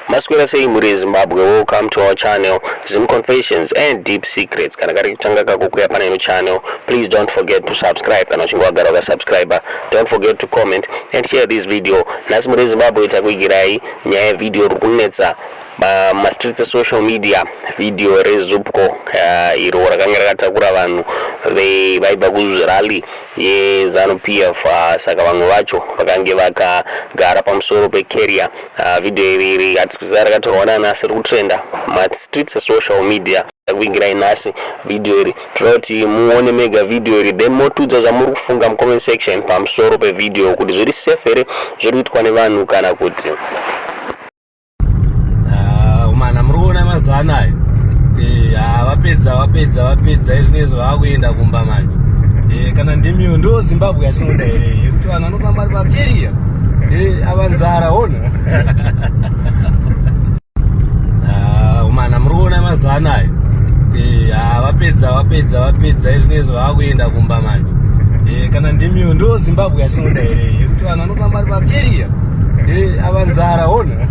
Maswera sei mhuri yeZimbabwe, welcome to our channel Zim Confessions and Deep Secrets. Kana kari kutanga kako kuya pane ino channel, please don't forget to subscribe. Kana uchinge wagara ukasubscribe, don't forget to comment and share this video. Nhasi mhuri yeZimbabwe takuigirai nyaya yevideo riri kunetsa mastreets esocial media, video reZupco iro rakanga rakatakura vanhu vaibva kurally yeZanu PF. Saka vamwe vacho vakange vakagara pamusoro pecarrier. Video iri iri hatikuziva rakatorwa nanhasi, riri kutrenda mastreets esocial media. Takuvigirai nhasi video iri, toda kuti muone mega video iri, then motiudza zvamuri kufunga mucomment section pamusoro pevideo, kuti zviri safe here zviri kuitwa nevanhu kana kuti Ah, mana muri kuona mazuva anayo. Ah, vapedza vapedza vapedza izvinezvi, vaakuenda kumba manje. Kana ndimiwo, ndo Zimbabwe yatinoda here yekuti vanhu vanofamba vari pacarrier? Ava nzara ona. Ah, mana muri kuona mazuva anayo. Ah, vapedza vapedza vapedza izvinezvi, vaakuenda kumba manje. Kana ndimiwo, ndo Zimbabwe yatinoda here yekuti vanhu vanofamba vari pacarrier? Ava nzara ona.